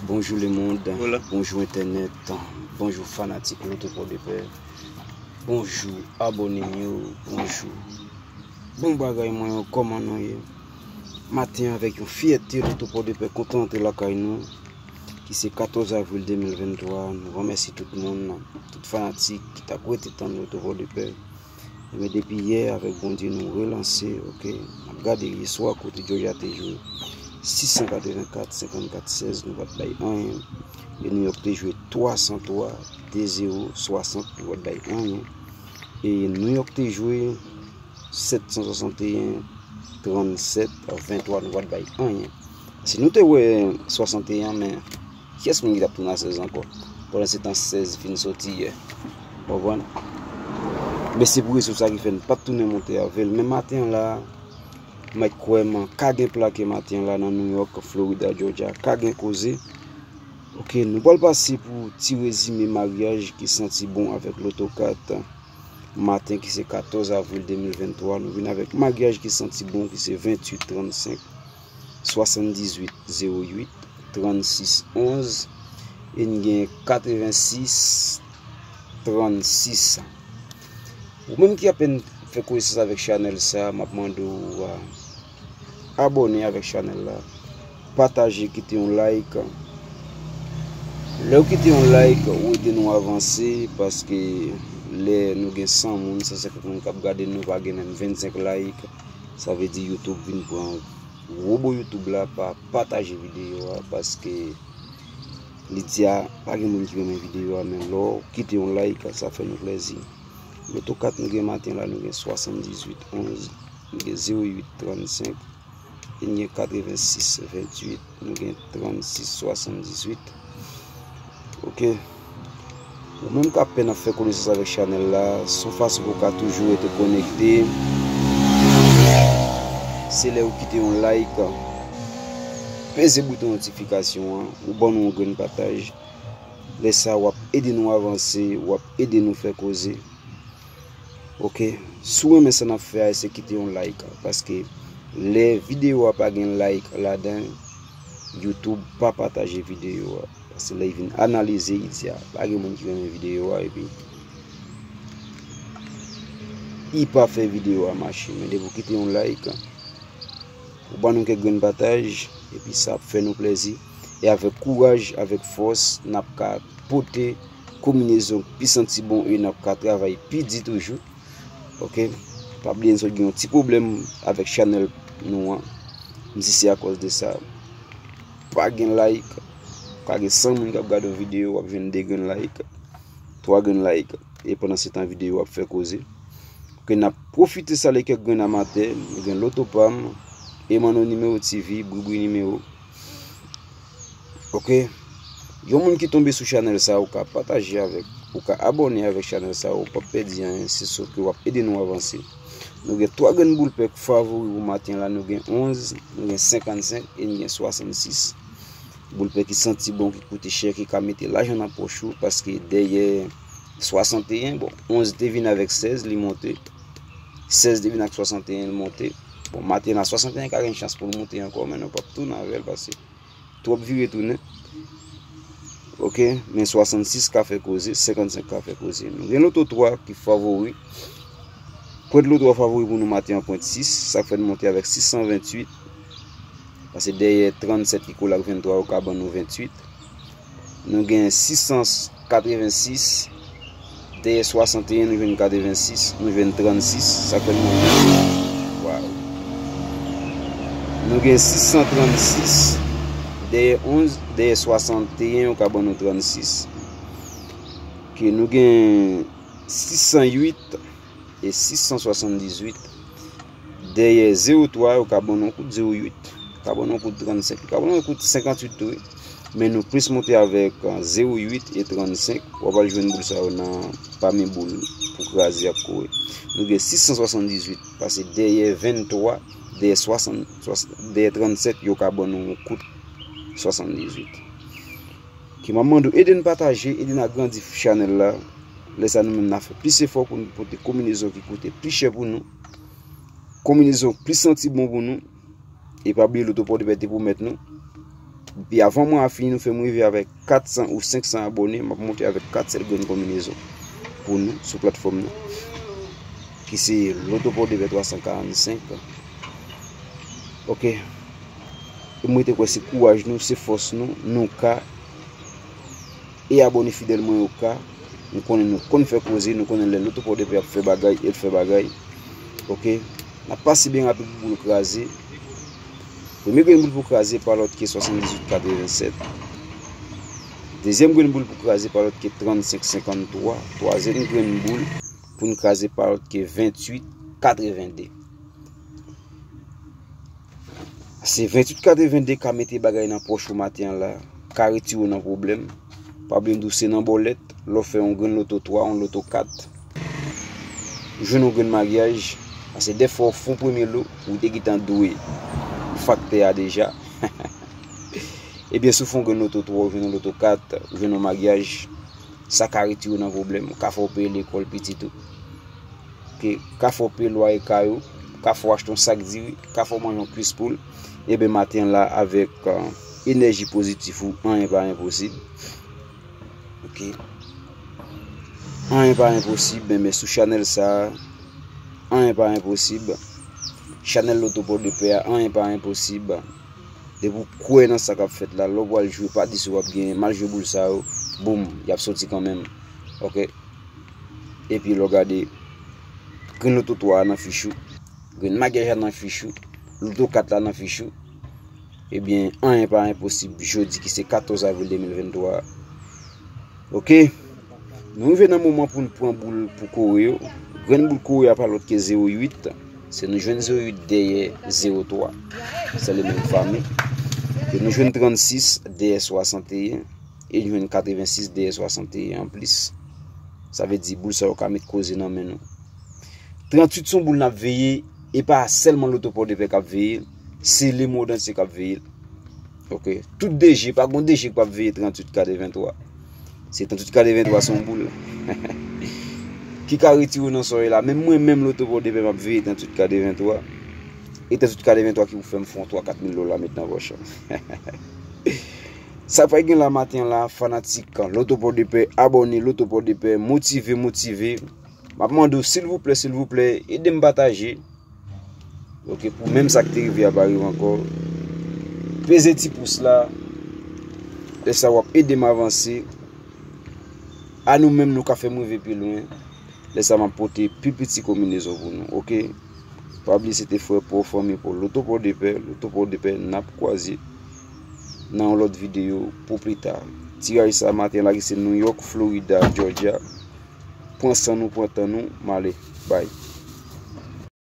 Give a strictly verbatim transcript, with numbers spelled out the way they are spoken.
Bonjou lemonn, bonjou entènèt, bonjou fanatik Loto Pòdepè, bonjou abòne m yo, bonjou. Bon bagay mwen yo, kòman nou ye? Maten avèk yon fyète, Loto Pòdepè kontan antre lakay nou, ki se katòz avril de mil venntwa. Nou remèsye tout moun, tout fanatik ki t ap rete tann Loto Pòdepè. Ebyen, depi yè, avèk Bondye, nou relanse, oke. N ap gade yèswa kote Georgia te jwe sis san katrevenkat, senkannkat sèz, nou pa t bay anyen. E New York te jwe twa san twa, de zewo, swasant, nou pa t bay anyen. E New York te jwe sèt san swasanteyen, trannsèt, venntwa, nou pa t bay anyen. Si nou te wè swasanteyen, men kiyès menm ki t ap tounen a sèz ankò? Pandan se tan sèz fin soti yè. Konprann? Men se pou rezon sa ki fè n pa t tounen monte avè l. Men maten an la, m mèt kwè m ka gen plake maten an la nan New York, Florida, Georgia, ka gen koze. Oke, nou pral pase pou ti rezime maryaj ki santi bon avèk Loto kat maten ki se katòz avril de mil venntwa. Nou vin avèk maryaj ki santi bon ki se venntuit trannsenk, swasanndizuit zewo uit, trannsis onz, e n gen katrevensis trannsis. Ou menm ki apèn fè konesans avèk chanèl sa, m ap mande w a, abòne avèk chanèl la, pataje, kite yon like. Lè w kite yon like, ou ede nou avanse, paske lè nou gen san moun, san senkant moun k ap gade nou, pa gen menm vennsenk like, sa vle di YouTube vin pran wobo YouTube la pa pataje videyo a, paske li di a pa gen moun ki renmen videyo a, men lè w kite yon like, sa fè nou plèzi. Loto kat nou gen maten la, nou gen swasanndizuit onz, nou gen zewo uit trannsenk, e n gen katrevensis venntuit, nou gen trannsis swasanndizuit. Oke. Ou menm k apèn ap fè konesans avèk chanèl la, se yon fason pou w ka toujou rete konekte. Se lè ou kite yon like, peze bouton notifikasyon an, ou ban nou yon grenn pataj. Lè sa, w ap ede nou avanse, w ap ede nou fè koze. Oke, si w renmen sa n ap fè a, se kite yon like, paske lè videyo a pa gen like ladan, YouTube pa pataje videyo a. Paske lè l vin analize, li di a pa gen moun ki renmen videyo a, epi li pa fè videyo a mache. Men depi w kite yon like, ou ban nou kèk grenn pataj, epi sa ap fè nou plèzi. E avèk kouraj, avèk fòs, n ap ka pote konbinezon pi santi bon e n ap ka travay pi di toujou. Oke? Pa bliye n sot gen yon ti pwoblèm avèk chanèl nou an. M di se akòz de sa. Pa gen like. Ka gen san moun k ap gade yon videyo, w ap jwenn de grenn like, twa grenn like. E pandan se tan videyo ap fè koze. Oke, n ap pwofite salye kèk grenn amatè. Nou gen Loto Pam, Emano Nimewo T V, Bribri Nimewo. Oke. Yon moun ki tonbe sou chanèl sa, ou ka pataje avèk, ou ka abòne avèk chanèl sa, ou p ap pèdi anyen, se sou ke w ap ede nou avanse. Nou gen twa grenn boul pè favori pou maten la, nou gen onz, nou gen senkannsenk e nou gen swasannsis. Boul pè ki santi bon, ki koute chè, ki ka mete lajan nan pòch ou, paske dèyè swasanteyen, bon, onz te vin avèk sèz, li monte. Sèz te vin ak swasanteyen, li monte. Bon, maten la, swasanteyen ka gen chans pou l monte ankò, men nou p ap tounen avè l, paske twòp vire tounen. Oke, men swasannsis ka fè koze, senkannsenk ka fè koze. Nou gen Loto twa ki favori. Pwent Loto a favori pou nou maten an, pwent sis, sa k fè n monte avèk sis san venntuit. Paske dèyè trannsèt ki kole ak venntwa, yo ka ban nou venntuit. Nou gen sis san katrevensis, dèyè swasanteyen, nou jwenn katrevensis, nou jwenn trannsis, sa k fè n monte. Waw. Nou gen sis san trannsis, dèyè onz, dèyè swasanteyen, yo ka ban nou trannsis. Oke, nou gen sis san uit e sis san swasanndizuit. Dèyè zewo twa, yo ka ban nou yon kout zewo uit, yo ka ban nou yon kout trannsenk, yo ka ban nou yon kout senkantuit tou, wi. Men nou plis monte avèk, ah, zewo uit e trannsenk. W ap al jwenn boul sa yo nan pami boul pou kraze ak kore. Nou gen sis san swasanndizuit, pase dèyè venntwa, dèyè swasann, swasann, dèyè trannsèt, yo ka ban nou yon kout swasanndizuit. Ki m ap mande w, ede n pataje, ede n agrandi chanèl la. Lè sa, nou menm, n a fè plis efò pou n pote konbinezon ki koute pli chè pou nou. Konbinezon pli santi bon pou nou. E pa bliye Loto Pòdepè te pwomèt nou Epi avan mwa a fini, nou fè m rive avèk kat san ou senk san abòne, m ap monte avèk kat sèl grenn konbinezon pou nou sou platfòm nan, ki se Loto Pòdepè twa san karannsenk. Ok. E mwen te kwè se kouraj nou, se fòs nou, nou ka. E abòne fidèl mwen yo ka. Nou konnen nou konn fè koze, nou konnen lè Loto Pòdepè ap fè bagay, el fè bagay. Ok. N ap pase byen rapid pou boul kraze. Premye grenn boul pou kraze pa lòt ke swasanndizuit katrevensèt. Dezyèm grenn boul pou kraze pa lòt ke trannsenk senkanntwa. Twazyèm grenn boul pou n kraze pa lòt ke venntuit katrevende. Se venntuit katrevende ka mete bagay nan pòch ou maten an la, ka retire w nan pwoblèm. Pa bliye m di w se nan bòlèt, lè w fè yon grenn loto twa, yon loto kat, ou jwenn yon grenn maryaj, paske dèfwa w fè yon premye lo, ou te gentan dwe faktè a deja. Ebyen, si w fè yon grenn loto twa, ou jwenn yon loto kat, ou jwenn yon maryaj, sa ka retire w nan pwoblèm, ka fè w peye lekòl pitit ou. Ke ka fè w peye lwaye kay ou, ka fè w achte yon sak diri, ka fè w manje yon kwis poul, ebyen maten an la avèk, euh, enèji pozitif ou, anyen pa enposib. Ok. Anyen pa enposib, men, men sou chanèl sa a, anyen pa enposib. Chanèl Loto Pòdepè a, anyen pa enposib. Depi w kwè nan sa k ap fèt la, lè w pral jwe, pa di si w ap genyen, m al jwe boul sa yo, boum, y ap soti kanmenm. Ok. Epi lè w gade, grenn loto twa a nan fich ou, grenn maryaj la nan fich ou, loto kat la nan fich ou, ebyen, anyen pa enposib jodi ki se katòz avril de mil venntwa a. Ok. Nou rive nan moman pou n pran boul pou kore yo. Grenn boul kore a pa lòt ke zewo uit. Se nou jwenn zewo uit dèyè zewo twa. Se le menm fanmi. E nou jwenn trannsis dèyè swasanteyen. E nou jwenn katrevensis dèyè swasanteyen anplis. Sa vle di boul sa yo ka met koze nan men nou. Tranntuit se yon boul n ap veye, e pa sèlman Loto Pòdepè k ap veye l, se lemonn antye k ap veye l. Ok. Tout D G, pa gon D G k p ap veye tranntuit katreventwa. Se tranntuit katreventwa se yon boul ki ka retire w nan sòy la. Menm mwen menm Loto Pòdepè m ap veye tranntuit katreventwa. E tranntuit katreventwa ki pou fè m fè yon twa kat mil dola met nan pòch. Sa k pral gen la maten an la, fanatik Loto Pòdepè, abòne Loto Pòdepè, motive, motive. M ap mande w, silvouplè, silvouplè, ede m pataje. Ok, pou menm sa k te rive a pa rive ankò. Peze ti pous la. Lè sa w ap ede m avanse. A nou menm, nou ka fè m rive pi lwen. Lè sa m ap pote pi piti konbinezon pou nou, ok? Pa bliye se te frè pa w, fanmi pa w, Loto Pòdepè, Loto Pòdepè, n ap kwaze nan yon lòt videyo pou pita. Tiraj sa maten la ki se New York, Florida, Georgia. Pran san nou, pran tan nou, m ale. Bye.